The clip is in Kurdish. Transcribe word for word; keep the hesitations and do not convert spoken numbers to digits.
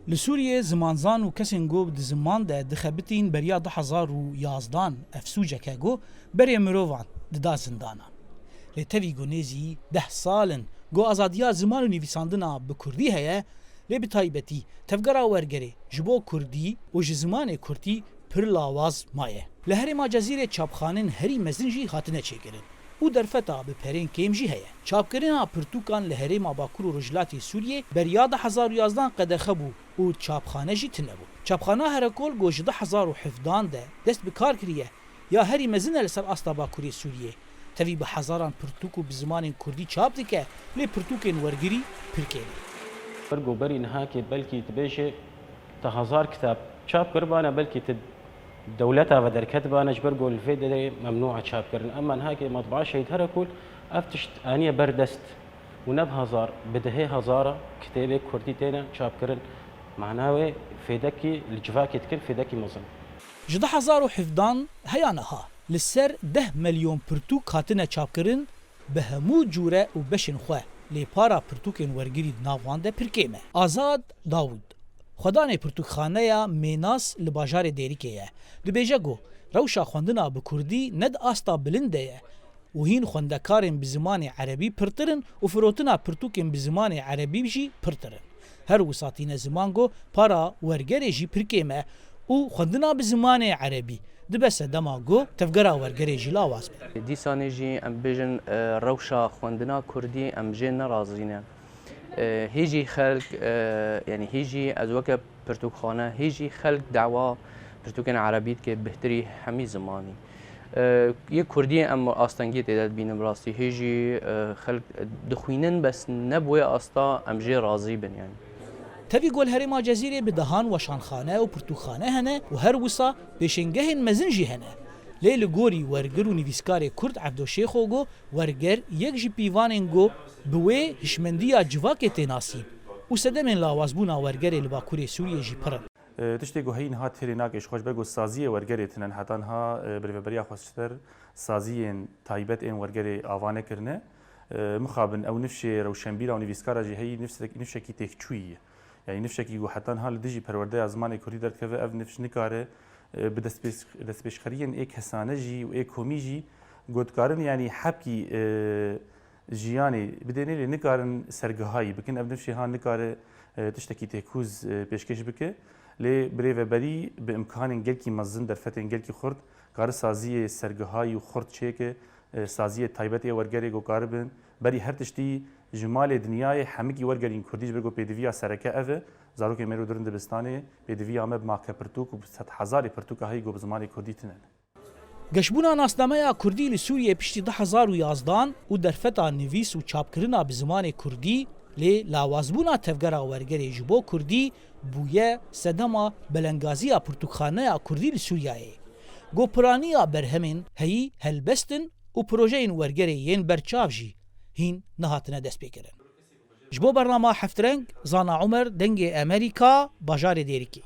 Li Sûriyê zimanzan û kesên ku di ziman de dixebitîn beriya du hezar û yazdan ev sûcek e ku berê mirovan dida zindanan. Lê tevî ku nêzî deh sal in ku azadiya ziman û nivîsandina bi kurdî heye, lê bi taybetî tevgera wergerê ji bo kurdî û ji zimanê kurdî pir lawaz maye. Li herêma Cezîrê çapxanên herî mezin jî hatine çêkirin û derfeta bi perên kêm jî heye. Çapkirina pirtûkan li herêma Bakur û Rojhilatê Sûriyê beriya du hezar û yazdan qedexe bû û çapxane jî tune bû. Çapxana Herekol ku ji du hezar û hevdan de dest bi kar kiriye, ya herî mezin e li ser asta Bakurê Sûriyê. Tevî bi hezaran pirtûk û bi zimanên kurdî çap dike, lê pirtûkên wergirî pir kêm in. Ber ku berî nihakê belkî dibêje te hezar kitab çap kiribane, belkî ti dewleta ve derketibane, ji ber ku li vê derê memnû e çapkirin. Ema nihakê Matbaa Şehîd Herekol ev tişt aniye ber dest û ne bi hezar, bi dehê hezara kitêbê kurdî têne çapkirin. Mana wê fêdekî li civakê dikin, fêdekî mezin. Ji du hezar û hevdan heya niha li ser deh milyon pirtûk hatine çapkirin, bi hemû cûre û beşên xwe, lê para pirtûkên wergirî di nav wan de pir kêm e. Azad Dawûd, xwedanê pirtûkxaneya Mênas li bajarê Dêrikê ye. Dibêje ku rewşa xwendina bi kurdî ne di asta bilind de ye û hîn xwendekarên bi zimanê erebî pirtir in û firotina pirtûkên bi zimanê erebî jî pirtir in. Her wisa tîne ziman ku para wergerê jî pir kêm e û xwendina bi zimanê erebî dibe sedema ku tevgera wergerê jî lawaz be. Dîsanê jî em bêjin, e, rewşa xwendina kurdî em jê nerazî ne. E, hî jî xelk, e, yanî hî jî ez weke pirtûkxane, hî jî xelk dawa pirtûkên erebî dike bihtirî hemî zimanî. E, yê kurdî em astengiyê tê de dibînin bi rastî. Hî jî, e, xelk dixwînin, bes ne bi wê asta em jê razî bin, yanî. Tevî ku li herêma Cezîrê bi dehan weşanxane û pirtûkxane hene û her wisa pêşengehên mezin jî hene. Lê li gorî wergir û nivîskarê kurd Evdo Şêxo ku werger yek ji pîvanên ku bi wê hişmendiya civakê tê nasîn û sedemên lawazbûna wergerê li Bakurê Sûriyê jî pir in. E, tiştê ku heyî niha têrê nake ji xwe ji ber ku saziyê wergerê tine, heta niha, e, bi rêveberiya xwe ji ser saziyên taybet ên wergerê ava nekirine. E, mixabin ew nifşê rewşenbîra û nivîskara jî heyî nifsek-, nifşekî têkçûyî ye. Yanî nifşekî ku heta niha li dijî perwerdeya zimanê kurdî derdikeve, ev nifş nikare, e, bi destpêş-, destpêşxeriyên ê kesane jî û ê komî jî ku dikarin, yanî hebkî, e, jiyanê bidêne, lê nikarin sergihayî bikin. Ev nifşê ha nikare, e, tiştekî têkûz, e, pêşkêş bike. Lê birêveberî bi imkanên gelkî mezin, derfetên gelkî xurt, kare saziyê sergihayî û xurt çêke, e, saziyê taybet ê wergerê ku karibin berî her tiştî ji malê dinyayê hemikî wergerîn kurdî, ji ber ku pêdiviya sereke ev e. Zarokê mêr û durin dibistanê, pêdiviya me bi make pirtûk û bi sedhezarê pirtûka heyî ku bi zimanê kurdî tine ne. Geşbûna nasnameya kurdî li Sûriyê piştî du hezar û yazdan û derfeta nivîs û çapkirina bi zimanê kurdî, lê lawazbûna tevgera wergerê ji bo kurdî bûye sedema belengaziya pirtûkxaneya kurdî li Sûriyeyê. Gopiraniya berhemên heyî helbest in û projeyên wergerê yên berçav jî hîn nehatine destpêkirin. Ji bo bernama Heftreng, Zana Umer, Dengê Amerîka, bajarê Dêrikê.